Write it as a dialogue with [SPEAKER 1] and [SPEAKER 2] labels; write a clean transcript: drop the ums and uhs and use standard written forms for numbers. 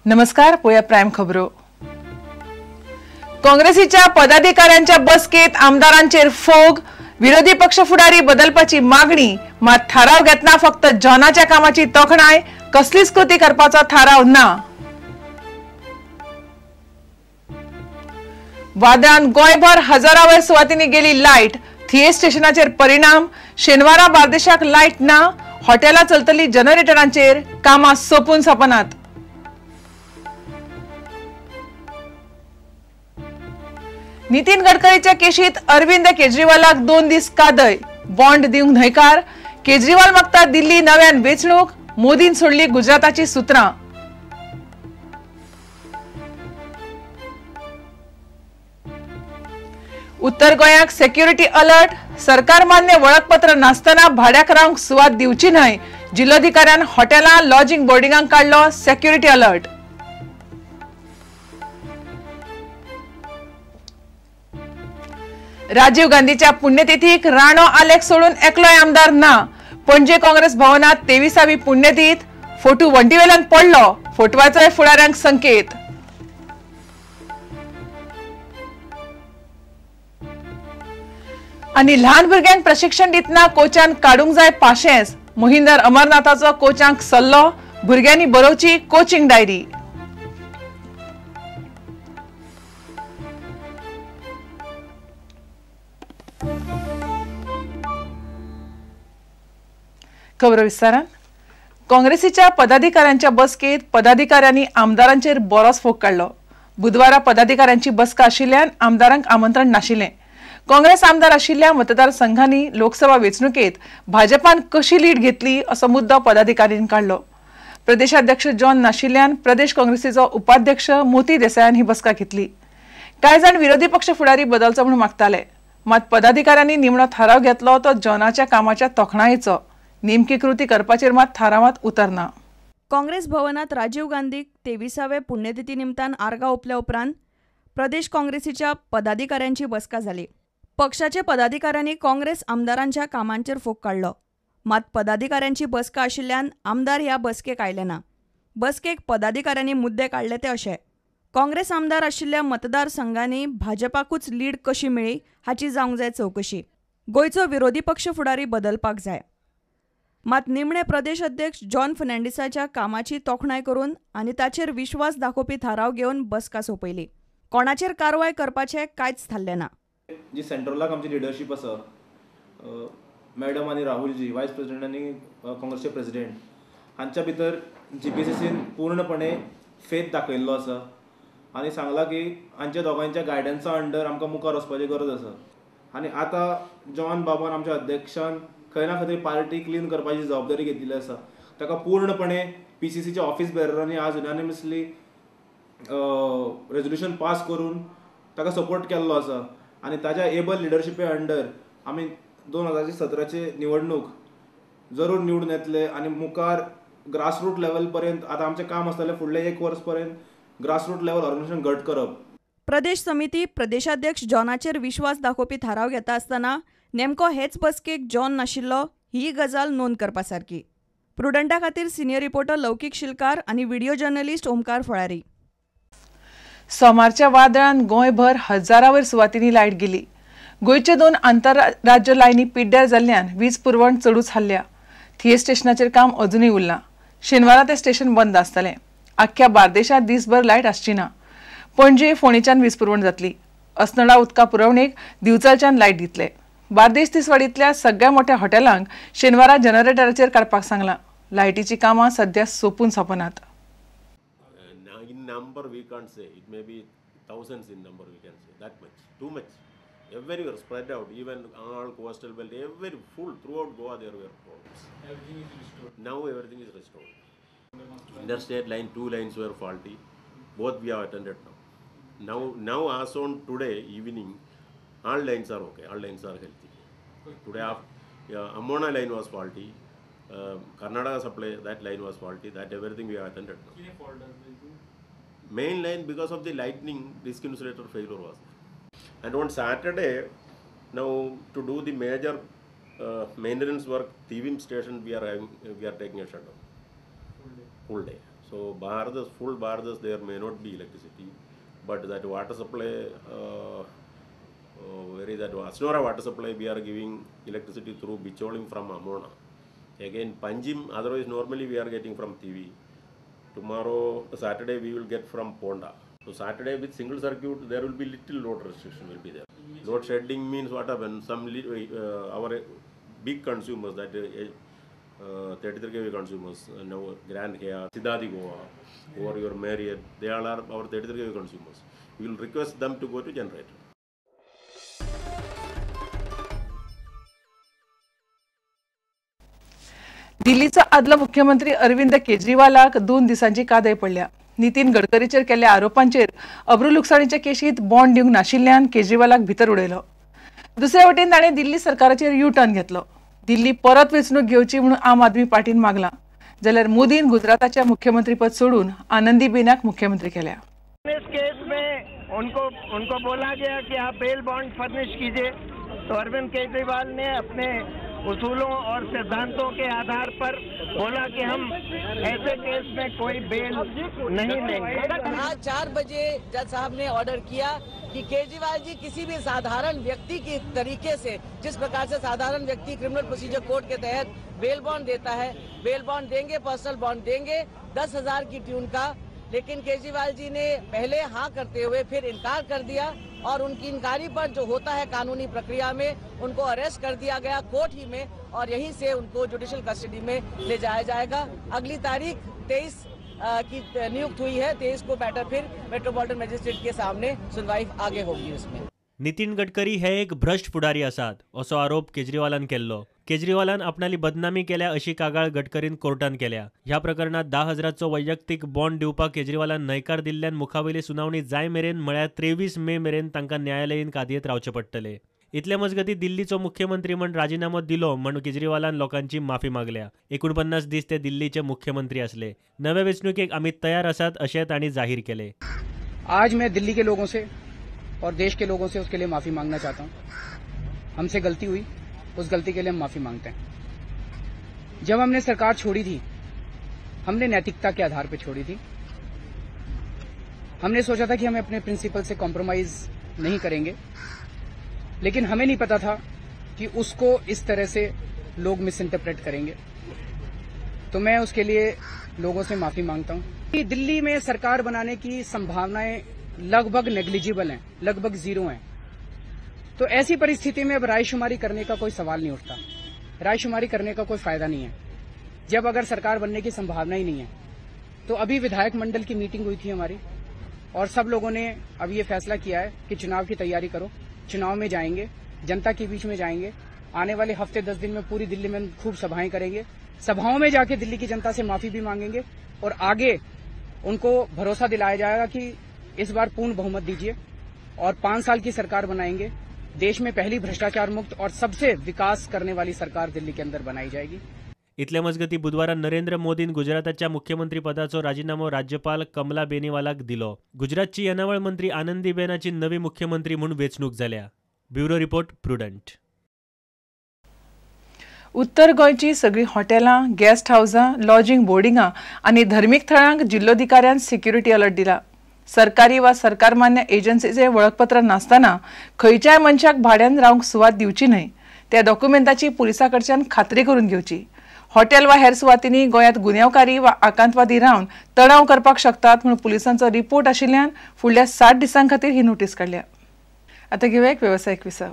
[SPEAKER 1] नमस्कार, पोया प्राईम खबरो. काँग्रेसीच्या पदाधिकाऱ्यांच्या बसकेत आमदारांचेर फोग, विरोधी पक्ष फुडारी बदलपाची मागणी, मात थाराव घेतना फक्त जॉनाच्या कामाची तोखणाय, कसलीच कृती करपाचो थाराव ना. वादळान गोंयभर हजारावयर सुवातींनी गेली लायट, थिये स्टेशनाचेर परिणाम, शेनवारा बार्देशाक लायट ना, हॉटेलां चलतली जनरेटरांचेर, कामां सोंपून सोंपनात. नितीन गडकरीच्या केशीत अरविंद केजरीवालाक 2 दीस कादय, बॉन्ड दिवंक न्हयकार, केजरीवाल मागता दिल्ली नव्यान वेंचणूक, मोदीन सोडली गुजराताची सुत्रां. उत्तर गोंयाक सेक्युरिटी अलर्ट, सरकार मान्य वळखपत्र नासतना भाड्याक रावंक सुवात दिवची न्हय, जिल्लोधिकाऱ्यान हॉटेलां, लॉजिंग बोर्डिंगांक काडलो सेक्युरिटी अलर्ट. राजीव गांधीच्या पुण्यतिथीक राणो आलेख सोडून एकलोय आमदार ना, पणजे काँग्रेस भवनात 23वी पुण्यतीथ, फोटो वण्टीवेल्यान पडलो, फोटवाचोय फुडाऱ्यांक संकेत. आनी ल्हान भुरग्यांक प्रशिक्षण दितना कोचान काडूंक जाय पाशेंस, मोहिंदर अमरनाथाचो कोचांक सल्लो, भुरग्यांनी बरोवची कोचिंग डायरी. खबरो विस्तारान. काँग्रेसीच्या पदाधिकाऱ्यांच्या बसकेत पदाधिकाऱ्यांनी आमदारांचेर बरोच फोग काडलो. बुधवारा पदाधिकाऱ्यांची बसका आशिल्ल्यान आमदारांक आमंत्रण नाशिल्लें. काँग्रेस आमदार आशिल्ल्या मतदारसंघांनी लोकसभा वेंचणुकेत भाजपान कशी लीड घेतली असो मुद्दो पदाधिकाऱ्यांनी काडलो. प्रदेशाध्यक्ष जॉन नाशिल्ल्यान प्रदेश काँग्रेसीचो उपाध्यक्ष मोती देसायान ही बसका घेतली. कांय जाण विरोधी पक्ष फुडारी बदलचो म्हूण मागताले, मात पदाधिकाऱ्यांनी निमणो थाराव घेतलो तो जॉनाच्या कामाच्या तोखणायेचो. नेमकी कृती करपाचेर मात थारावांत उतरना.
[SPEAKER 2] काँग्रेस भवनात राजीव गांधीक 23वे पुण्यतिथी निमतान आर्गां ओंपल्या उपरांत प्रदेश काँग्रेसीच्या पदाधिकाऱ्यांची बसका जाली. पक्षाचे पदाधिकाऱ्यांनी काँग्रेस आमदारांच्या कामांचेर फोग काडलो, मात पदाधिकाऱ्यांची बसका आशिल्ल्यान आमदार ह्या बसकेक आयले ना. बसकेक पदाधिकाऱ्यांनी मुद्दे काडले ते अशे: काँग्रेस आमदार आशिल्ल्या मतदारसंघांनी भाजपाकूच लीड कशी मेळ्ळी हाची जावंक जाय चवकशी, गोंयचो विरोधी पक्ष फुडारी बदलपाक जाय. मात निमणे प्रदेश अध्यक्ष जॉन फर्नांडीसाच्या कामाची तोखणाय करून आनी ताचेर विश्वास दाखोवपी थाराव घेवन बसका सोंपयली. कोणाचेर कारवाय करपाचें कांयच थारलें ना.
[SPEAKER 3] जी सेंट्रलाक आमची लिडरशीप आसा, मॅडम आनी राहुलजी वायस प्रेसिडेंट आनी काँग्रेसचे प्रेसिडेंट हांच्या भितर जीपीसीसीन पूर्णपणे फेथ दाखयल्लो आसा आनी सांगलां की हांच्या दोगांच्या गायडन्सा अंडर आमकां मुखार वचपाची गरज आसा. आनी आतां जॉन बाबान आमच्या अध्यक्षान खंय ना खंय तरी पार्टी क्लीन करपाची जबाबदारी घेतिल्ली आसा. ताका पूर्णपणे पीसीसीच्या ऑफिस बेररांनी आज युनानिमसली रेजोल्युशन पास करून ताका सपोर्ट केल्लो आसा आनी ताच्या एबल लिडरशिपे अंडर आमी 2017ची निवडणूक जरूर निवडून येतले आनी मुखार ग्रासरूट लेवल पर्यंत आतां आमचें काम आसतलें फुडलें 1 वर्स पर्यंत ग्रासरूट लेवल ऑर्गनायझेशन घट करप.
[SPEAKER 2] प्रदेश समिती प्रदेशाध्यक्ष जॉनाचेर विश्वास दाखोवपी थाराव घेता आसतना नेमको हेच बसकेक जॉन नाशिल्लो ही गजाल नोंद करपा सारकी. प्रुडंटा खातीर सिनियर रिपोर्टर लौकीक शिलकार आनी व्हिडिओ जर्नलिस्ट ओमकार फळारी.
[SPEAKER 1] सोमारच्या वादळान गोंयभर हजारावयर सुवातींनी लायट गेली. गोंयचे 2 आंतरराज्य लायनी पिड्ड्यार जाल्ल्यान वीज पुरवण चडूच हाल्ल्या. थिये स्टेशनाचेर काम अजुनूय उरलां. शेनवारा तें स्टेशन बंद आसतलें. आख्ख्या बार्देशांत दीसभर लायट आसची ना. पणजे फोंडेच्यान वीज पुरवण जातली. अस्नोडा उदका पुरवणेक दिवचलच्यान लायट दितले. बार्देश तिसवाडींतल्या सगळ्या मोठ्या हॉटेलांक शेनवारा जनरेटराचेर काडपाक सांगलां. लायटीची कामां सध्या सोंपून सोंपनात.
[SPEAKER 4] In number we can't say, it may be thousands in number we can say, that much, too much, everywhere spread out, even all coastal belt, every full throughout Goa there were problems.
[SPEAKER 5] Everything is restored.
[SPEAKER 4] Now everything is restored. Interstate line, 2 lines were faulty, both we have attended now. Now as on today evening, all lines are okay, all lines are healthy. Today Amona line was faulty, Karnataka supply, that line was faulty, that everything we have attended now. Main line, because of the lightning, disk insulator failure was there. And on Saturday, now to do the major maintenance work, Tivim station, we are taking a shutdown. Full day. So Bardez, full Bardez, there may not be electricity, but that water supply, very that Asnora water supply, we are giving electricity through Bicholim from Amona. Again Panjim, otherwise normally we are getting from TV. Tomorrow, Saturday, we will get from Ponda. So Saturday with single circuit, there will be little load restriction will be there. Load shedding means what happens? Some our big consumers, that 33 kV consumers, now Grand Hyatt, Siddharthi Goa, or your Marriott, they all are our 33 kV consumers. We will request them to go to generator.
[SPEAKER 1] दिल्लीचो आदलो मुख्यमंत्री अरविंद केजरीवालाक 2 दिसांची कादय पडल्या. नितीन गडकरीचेर केल्ल्या आरोपांचेर अब्रू लुकसाणीच्या केशीत bond दिवंक नाशिल्ल्यान केजरीवालाक भितर उडयलो. दुसऱ्या वटेन ताणें दिल्ली सरकाराचेर यू टर्न घेतलो. दिल्ली परत वेंचणूक घेवची म्हणून आम आदमी पार्टीन मागलां, जाल्यार मोदीन गुजराताचे मुख्यमंत्रीपद सोडून आनंदीबेनाक मुख्यमंत्री केल्या.
[SPEAKER 5] इस केस में उनको बोला गया कि आप बेल बॉन्ड फर्निश कीजिए, तो अरविंद केजरीवाल ने अपने उसूलों और सिद्धांतों के आधार पर बोला कि हम ऐसे केस में कोई बेल नहीं लेंगे।
[SPEAKER 6] आज 4 बजे जज साहब ने ऑर्डर किया कि केजरीवाल जी किसी भी साधारण व्यक्ति की तरीके से, जिस प्रकार से साधारण व्यक्ति क्रिमिनल प्रोसीजर कोड के तहत बेल बॉन्ड देता है, बेल बॉन्ड देंगे, पर्सनल बॉन्ड देंगे 10,000 की ट्यून का, लेकिन केजरीवाल जी ने पहले हाँ करते हुए फिर इनकार कर दिया और उनकी इनकारी पर जो होता है कानूनी प्रक्रिया में उनको अरेस्ट कर दिया गया कोर्ट ही में और यहीं से उनको जुडिशियल कस्टडी में ले जाया जाएगा। अगली तारीख 23 की नियुक्त हुई है, 23 को मैटर फिर मेट्रोपॉलिटन मजिस्ट्रेट के सामने सुनवाई आगे होगी। उसमें
[SPEAKER 7] नितीन गडकरी हे एक भ्रष्ट फुडारी आसात असो आरोप केजरीवालान केल्लो. केजरीवालान आपणाली बदनामी केल्या अशी कागाळ गडकरीन कोर्टान केल्या. ह्या प्रकरणात 10,000चो वैयक्तीक बॉन्ड दिवपाक केजरीवालान न्हयकार दिल्ल्यान मुखावेली सुनावणी जाय मेरेन म्हळ्यार 23 मे मेरेन तांकां न्यायालयीन कादयेंत रावचें पडटलें. इतले मजगती दिल्लीचो मुख्यमंत्री म्हण राजिनामो दिलो म्हण केजरीवालान लोकांची माफी मागल्या. 49 दीस ते दिल्लीचे मुख्यमंत्री आसले. नव्या वेंचणुकेक आमी तयार आसात अशें तांणी जाहीर केलें.
[SPEAKER 8] आज मैं दिल्ली के लोगों से और देश के लोगों से उसके लिए माफी मांगना चाहता हूं. हमसे गलती हुई, उस गलती के लिए हम माफी मांगते हैं. जब हमने सरकार छोड़ी थी, हमने नैतिकता के आधार पर छोड़ी थी. हमने सोचा था कि हम अपने प्रिंसिपल से कॉम्प्रोमाइज नहीं करेंगे, लेकिन हमें नहीं पता था कि उसको इस तरह से लोग मिस इंटरप्रेट करेंगे. तो मैं उसके लिए लोगों से माफी मांगता हूं. दिल्ली में सरकार बनाने की संभावनाएं लगभग नेग्लिजिबल हैं, लगभग जीरो हैं. तो ऐसी परिस्थिति में अब रायशुमारी करने का कोई सवाल नहीं उठता. रायशुमारी करने का कोई फायदा नहीं है जब अगर सरकार बनने की संभावना ही नहीं है. तो अभी विधायक मंडल की मीटिंग हुई थी हमारी और सब लोगों ने अब ये फैसला किया है कि चुनाव की तैयारी करो, चुनाव में जाएंगे, जनता के बीच में जाएंगे. आने वाले हफ्ते 10 दिन में पूरी दिल्ली में खूब सभाएं करेंगे. सभाओं में जाके दिल्ली की जनता से माफी भी मांगेंगे और आगे उनको भरोसा दिलाया जाएगा कि इस बार पूर्ण बहुमत दीजिए और 5 साल की सरकार बनाएंगे. देश में पहली भ्रष्टाचार मुक्त और सबसे विकास करने वाली सरकार दिल्ली के अंदर बनाई जाएगी.
[SPEAKER 7] इतले मजगती बुधवारा नरेंद्र मोदीन गुजराताच्या मुख्यमंत्रीपदाचो राजीनामो राज्यपाल कमला बेनीवालाक दिलो. गुजरातची येणावळ मंत्री आनंदीबेनाची नवी मुख्यमंत्री म्हूण वेंचणूक जाल्या. Bureau report, Prudent.
[SPEAKER 1] उत्तर गोंयची सगळीं हॉटेलां, गेस्ट हावसां, लॉजिंग बोर्डिंगां आनी धर्मीक थळांक जिल्लोधिकाऱ्यान सिक्युरिटी अलर्ट दिला. सरकारी वा सरकार मान्य एजन्सीचे वळखपत्र नासतना खंयच्याय मनशाक भाड्यान रावंक सुवात दिवची न्हय. त्या डॉक्युमेंटाची पुलिसां कडच्यान खात्री करून घेवची. हॉटेल वा हेर सुवातींनी गोंयांत गुन्यांवकारी वा आकांतवादी रावन तणाव करपाक शकतात म्हूण पुलिसांचो रिपोर्ट आशिल्ल्यान फुडल्या 60 दिसां खातीर ही नोटीस काडल्या. आतां घेवया एक वेवसायीक विसव.